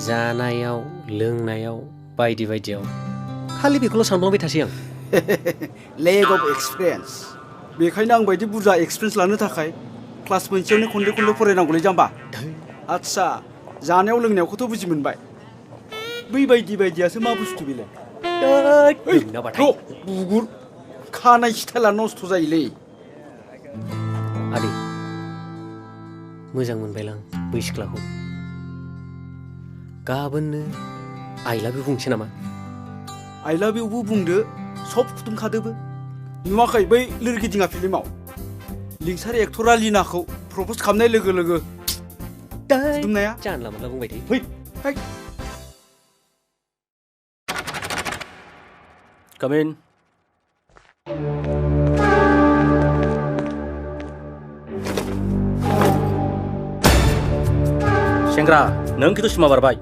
जानायाव लोंनायाव बायदि बायदियाव खालि बेखौल' सानफ्लांबाय थासै आं। लेक अफ एक्सपिरियेन्स। बेखायनो आं बायदि बुरजा एक्सपिरियेन्स लानो थाखाय क्लास मोनसेयावनो खनले फरायनांगौलै जाम्बा। आदसा जानायाव लोंनायावखौथ' बुजि मोनबाय। बै बायदियासो मा बुस्थु बेलाय? बुगुर खानाय स्टाइला नस्थ' जायोलै। आदै मोजां मोनबायलां बै सिख्लाखौ। गाबोननो आइ लाभ इउ बुंसै नामा? आइ लाभ इउबो बुंदो, सब खुदुमखादोबो। नुवाखै बै लिरगिदिङा फिल्माव लिंसार एक्टरा लिनाखौ प्रप'ज खालामनाय लोगो लोगो खुदुमनाया? जानला मोनला बुंबाय थायो। फै Come in. सेंग्रा नों खिन्थु सिमा बारबाय।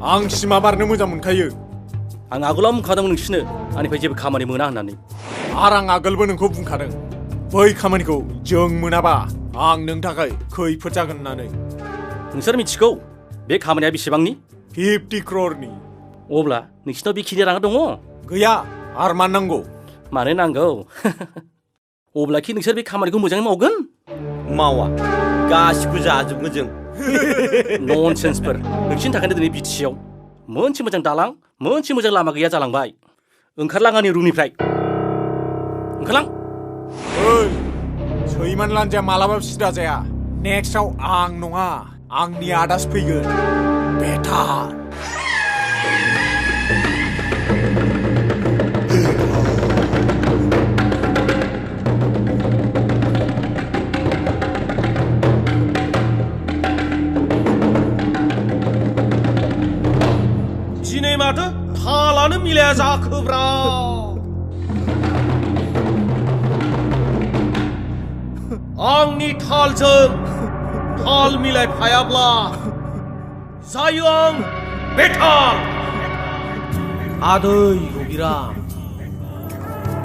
आं सिमा बारनो मोजां मोनखायो। आं आगोलाव बुंखादोंमोन नोंसिनो आंनिफ्राय जेबो खामानि मोना होननानै। आरो आं आगोलबो नोंखौ बुंखादों बै खामानिखौ जों मोनाबा आं नोंनि थाखाय खैफोद जागोन होननानै। नोंसोर मिथिगौ बे खामानिया बेसेबांनि? 50 crore। अब्ला नोंसिनाव बेखिनि राङा दङ? गैया। आरो मा नांगौ? मानो नांगौ? अब्लाखि नोंसोर बे खामानिखौ मोजाङै मावगोन? मावा, गासिबो जाजोबगोन जों। ननसेन्सफोर। नोंसिनि थाखायनो दिनै बिटिसिआव मोनसे मोजां दालां, मोनसे मोजां लामा गैया जालांबाय। ओंखारलां आंनि रुमनिफ्राय। ओंखारलां। ओइ, सैमान लान्जाया मालाबाबो सिदा जाया। नेक्स्टआव आं नङा, आंनि आदासो फैगोन। बेटार। दिनै माथो थालानो मिलाया जाखोब्रा। आंनि थालजों थाल मिलायफायाब्ला जायो आं बेटार। आदै रबिराम,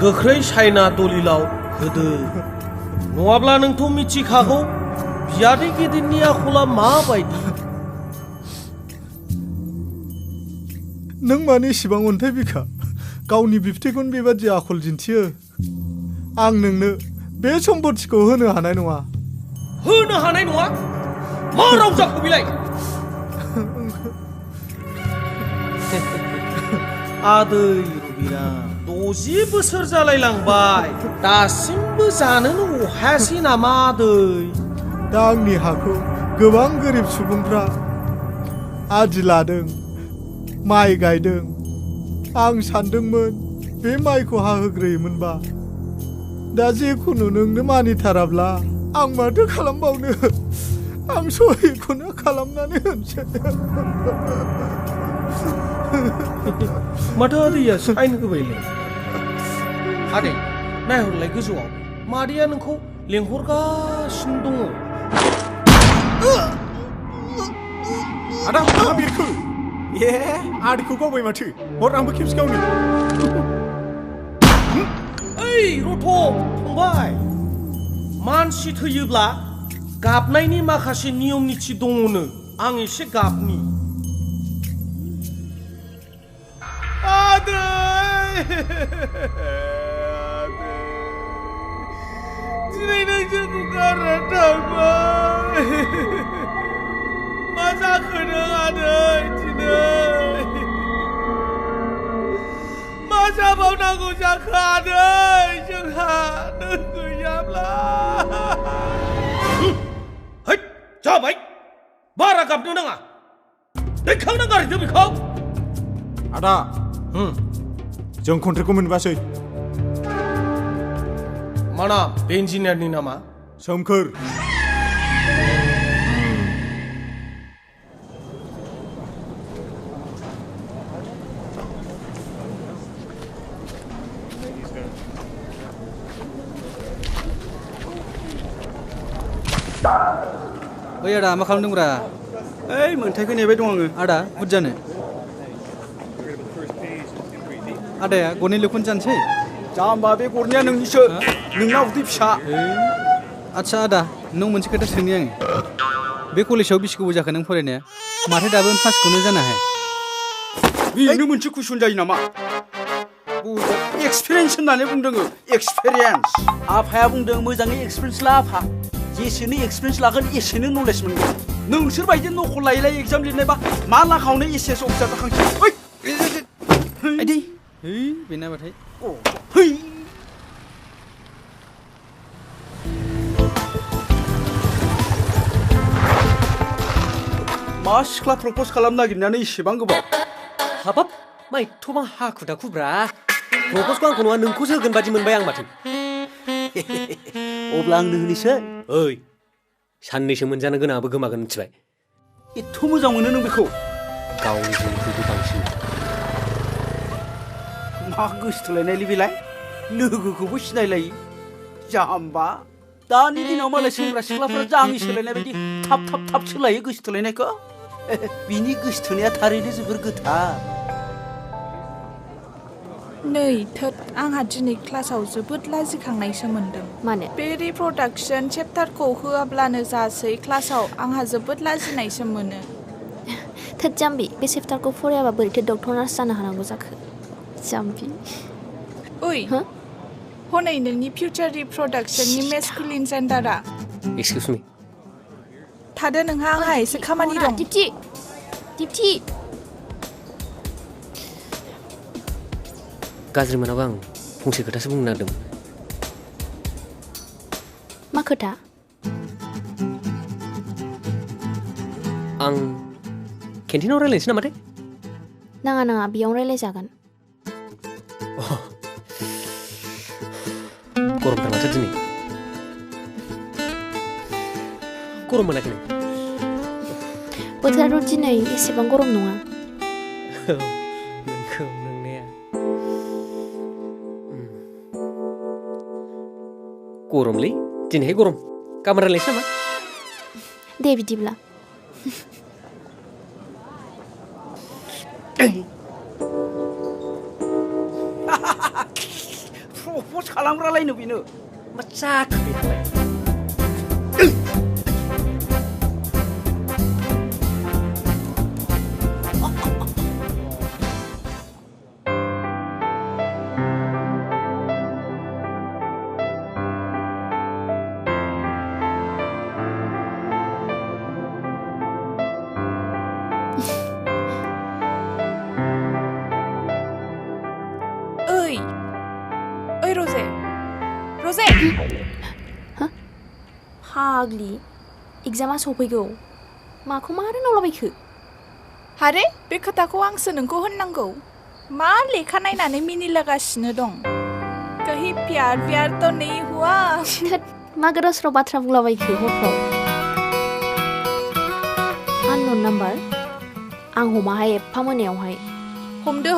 गोख्रै चाइना दलिलाव होदो, नङाब्ला नोंथ' मिथिखागौ बियादै गेदेरनि आखला माबायदि। नों मानो इसिबां अन्थाइ बिखा गावनि बिबथैखौनो बेबादि आखल दिन्थियो? आं नोंनो बे सम्पथिखौ होनो हानाय नङा। होनो हानाय नङा? मा राव जाखो बेलाय? आदै रबिराम, 60 बोसोर जालायलांबाय, दासिमबो जानोनो अहायासै नामा आदै? दा आंनि हाखौ गोबां गोरिब सुबुंफ्रा आदि लादों, माइ गायदों। आं सानदोंमोन बे माइखौ हाहोग्रोयोमोनबा। दा जेखुनु नोंनो मानिथाराब्ला आं माथो खालामबावनो? आं सहिखौनो खालामनानै होनोसै। माथो आदैया साइन होबायलै। आदै नायहरलाय गोजौआव, मादैया नोंखौ लेंहरगासिनो दङ। आदा मा बिरखो? आदैखौ गावबाय माथो। हर आंबो खेबसे गावनि। ओइ रथ' फंबाय, मानसि थैयोब्ला गाबनायनि माखासे नियम निथि दङनो। आं एसे गाबनि। आदै दिनै नों जोंखौ गारना थांबाय। मा जाखो नों आदै दिनै? मा जाबावनांगौ जाखो आदै जोंहा नों गैयाब्ला? हैद जाबाय, बारा गाबनो नाङा। दैखांना गारहैदो बेखौ। आदा जों कन्ट्रेक्टखौ मोनबासै। मा नाम बे इन्जिनियारनि नामा? सोमखोर। ओइ आदा मा खालामदोंब्रा? ओइ मोनथायखौ नेबाय दं आङो। आदा बुरजानो? आदाया गरनै लुखुन जानोसै? जाम्बा बे गरनैया नोंनिसो, नोंना उदै फिसा। आदसा आदा, नों मोनसे खोथा सोंनि आङो। बे कलेजाव बेसे गोबाव जाखो नों फरायनाया? माथो दाबो क्लासखौनो जानो हाया बेनो मोनसे कुइसन जायो नामा एक्सपिरियेन्स होननानै बुंदों एक्सपिरियेन्स आफाया बुंदों मोजाङै एक्सपिरियेन्स ला आफा जेसेनो एक्सपिरियेन्स लागोन एसेनो नलेज मोनगोन नोंसोर बायदि नखल लायै लायै एग्जाम लिरनायबा मा लाखावनो एसएस अफिसार जाखांसै आइदै है बेनाबाथाय है मा सिख्ला प्रप'ज खालामनो नागिरनानै एसेबां गोबाव हाबाब मा एथ'बां हाखु दाखुब्रा प्रप'जखौ आंखौ नङा नोंखौसो होगोन बादि मोनबाय आं माथो अब्ला आंनो होनोसै ओइ साननैसो मोनजानो गोनाङाबो गोमागोन मिथिबाय एथ' मोजां मोनो नों बेखौ गावनि जोंनिख्रुइबो बांसिन मा गोसोथोलायनायलै बेलाय लोगोखौबो सिनायलायो जाम्बा दानि दिनाव मालाय सेंग्रा सिख्लाफोरा जाङि सोलायनाय बायदि थाब थाब थाब सोलायो गोसोथोलायनायखौ बिनि गोसोथोनाया थारैनो जोबोर गोथार नै थोद आंहा दिनै क्लासाव जोबोद लाजिखांनायसो मोनदों मानो बे रिप्रडाक्सन चेप्टारखौ होआब्लानो जासै क्लासाव आंहा जोबोद लाजिनायसो मोनो थोद जाम्बि बे चेप्टारखौ फरायाबा बोरैथो डक्टर नार्स जानो हानांगौ जाखो जाम्बि ओइ हनै नोंनि फिउचार रिप्रडाक्सननि मेस्कुलिन जेन्डारा एक्सकिउज मी थादो नोंहा आंहा एसे खामानि दं दिप्ति गाज्रि मोनाबा आं फंसे खोथासो बुंनो नागिरदोंमोन मा खोथा आं केन्टिनाव रायलायनोसै नामाथाय नाङा बेयावनो रायलायजागोन गरमथार माथो दिनै गरम मोनाखै नों बोथोराथ' दिनै एसेबां गरम नङा नोंखौ नोंनाया गरमलै दिनैहाय गरम गाबोन रायलायनोसै नामा दे बिदिब्ला प्रप'ज खालामग्रालायनो बेनो मा जाखो बेलाय ओइ रजे फाग्लि एग्जामा सफैगौ माखौ मारै नावलाबायखो हारे बे खोथाखौ आंसो नोंखौ होननांगौ मा लेखा नायनानै मिनिलागासिनो दं कहीं प्यार व्यार तो नहीं हुआ मा गोदाव सोराव बाथ्रा बुंलाबायखो हरफ्राव आननोन नाम्बार आं हमाहाय एफा मोनायावहाय हमदो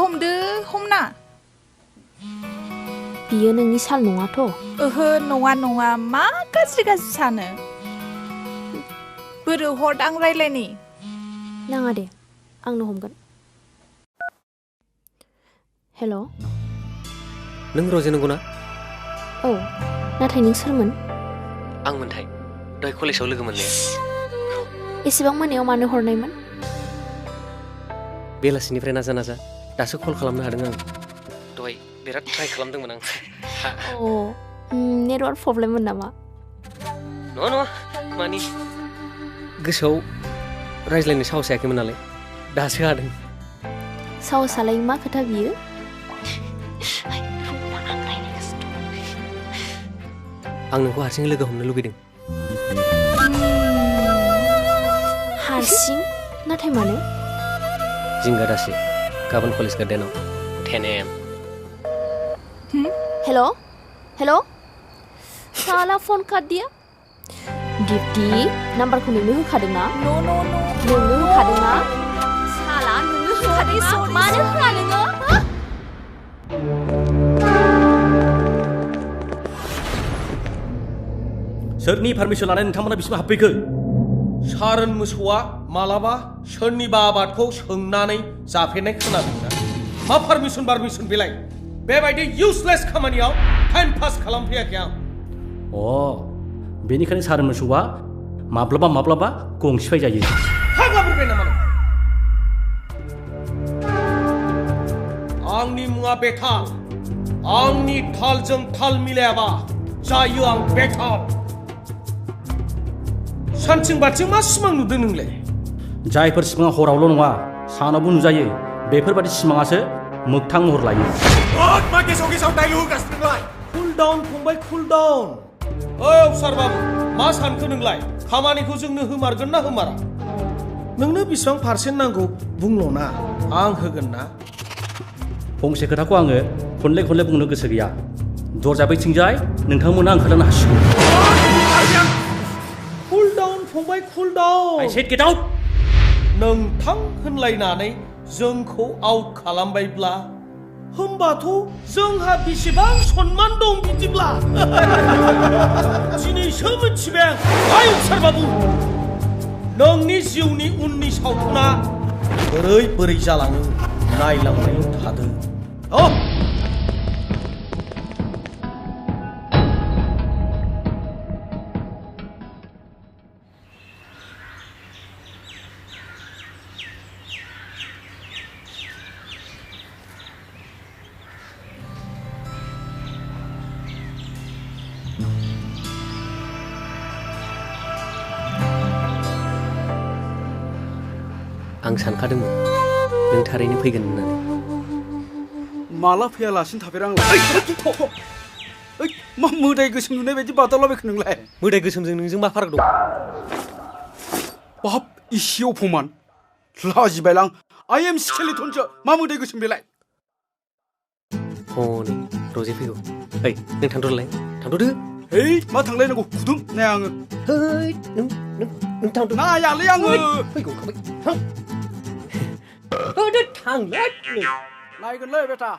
हमना बियो नोंनि साल नङाथ' ओहो नङा मा गाज्रि सानो बोरो हर आं रायलायनि नाङा दे आंनो हमगोन हेल' नों रजे नंगौना औ नाथाय नों सोरमोन आं मोनथाय दहाय कलेजाव लोगो मोननाया एसेबां मोनायाव मानो हरनायमोन बेलासिनिफ्राय नाजा दासो कल खालामनो हादों आं दहाय बिराद ट्राइ खालामदोंमोन आं नेटवार्क प्रब्लेममोन नामा नङा मानि गोसोआव रायज्लायनो साहस जायाखैमोन नालाय दासो हादों साहसालाय मा खोथा बियो आं नोंखौ हारसिं लोगो हमनो लुगैदों हारसिं नाथाय मानो जिंगा दासि गाबोन कलेज गार्डेनाव 10 AM हेल' साला फन काट दिया दिप्ति नाम्बारखौ नोंनो होखादोंना नो नोंनो होखादोंना साला नोंनो होखादों मानो होआ नोङो सोरनि पारमिसन लानानै नोंथांमोना बिसिम हाबफैखो सारोन मोसौआ मालाबा सोरनिबा आबादखौ सोंनानै जाफेरनाय खोनादोंना मा पारमिसन बेलाय बेबायदि इउजलेस खामानियाव टाइम पास खालामफैयाखै आं बेनिखायनो सारोन मोसौआ माब्लाबा गंसिफाय जायो फाग्ला बुरबाय नामा नङा बेटा आंनि थालजों थाल मिलायाबा जायो आं बेटा सानथिं बाथिं मा सिमां नुदों नोंलाय जायफोर सिमाङा हरावल' नङा सानावबो नुजायो बेफोरबादि सिमाङासो मोगथां महर लायो मा गेसाव गेसाव दाइलु होगासिनो नोंलाय कुल डाउन फंबाय कुल डाउन ओइ अफसार बाबु मा सानखो नोंलाय खामानिखौ जोंनो होमारगोन ना होमारा नोंनो बेसेबां पारसेन्ट नांगौ बुंल'ना आं होगोन ना फंसे खोथाखौ आङो खनले खनले बुंनो गोसो गैया दरजा बैथिंजाय नोंथांमोना ओंखारलांनो हासिगौ कुल डाउन फंबाय cool down I said get out नोंथां होनलायनानै जोंखौ आउट खालामबायब्ला होमबाथ' जोंहा बेसेबां सन्मान दं बिदिब्ला दिनैसो मिथिबाय आं आइ अफसार बाबु नोंनि जिउनि उननि सावथुना बोरै बोरै जालाङो नायलांनायल' थादो आं सानखादोंमोन नों थारैनो फैगोन होननानै माला फैयालासिनो थाफेरा आंलाय मा मोदाय गोसोम नुनाय बायदि बादावलाबायखो नोंलाय मोदाय गोसोमजों नोंजों मा फाराग दं बाब इसे अफमान लाजिबायलां आइ एम स्केलेटनसो मा मोदाय गोसोम बेलाय हनै रजे फैगौ ओइ नों थांद'लाय थांद'दो ओइ मा थांलायनांगौ खुदुम नाया आङो ओइ नों थांद' नायालै आङो फैगौ थां होदो थांलै नायगोनलै बेटा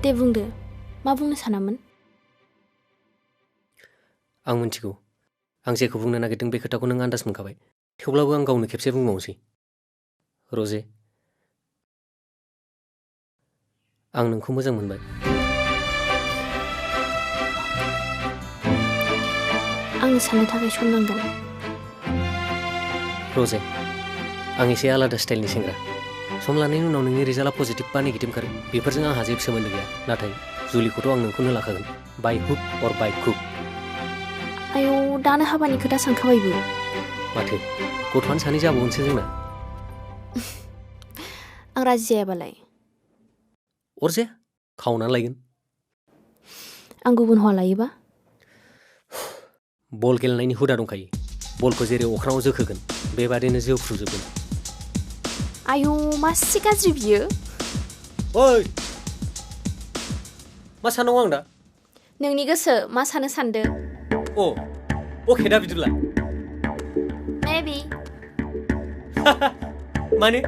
दे बुंदो मा बुंनो सानामोन आं मिथिगौ आं जेखौ बुंनो नागिरदों बे खोथाखौ नों आन्दाज मोनखाबाय थेवब्लाबो आं गावनो खेबसे बुंबावनोसै रजे आं नोंखौ मोजां मोनबाय आंनो साननो थाखाय सम नांगोन रजे आं एसे आलादा स्टाइलनि सेंग्रा सम लानायनि उनाव नोंनि रिजाल्टआ पजिटिभ बा नेगेटिभ ओंखारो बेफोरजों आंहा जेबो सोमोन्दो गैया नाथाय जुलिखौथ' आं नोंखौनो लाखागोन बाय हुक अर बाय कुक आयौ दानो हाबानि खोथा सानखाबायबो माथो गथ'आनो सानै जाबावनोसै जोंना आं राजि जायाबालाय अरजाया खावनानै लायगोन आं गुबुन हौवा लायोबा बल गेलेनायनि हुदा दंखायो बलखौ जेरै अख्राङाव जोखोगोन बेबादिनो जोफ्रुजोबगोन आयौ मासि गाज्रि बियो ओइ मा सानांगौ आं दा नोंनि गोसो मा सानो सानदो अ अके दा बिदिब्ला मेबि माने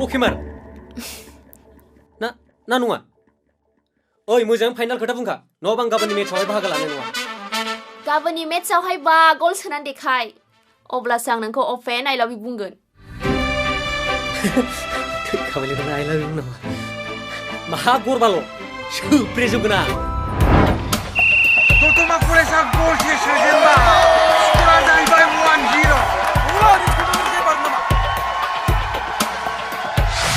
अके मार ना नङा ओइ मोजां फाइनाल खोथा बुंखा नङाबा आं गाबोननि मेट्सआवहाय बाहागो लानाय नङा गाबोननि मेट्सआवहाय बा गल सोनानै देखाय अब्लासो आं नोंखौ अफेन आइ लाभ इउ बुंगोन थैखाबायलै नों आइ लाभ इउ नामा मा गरबाल' सोब्रेजोबगोन आं दतमा कलेजआ गल सोजेनबा स्क'रा जाहैबाय 1-0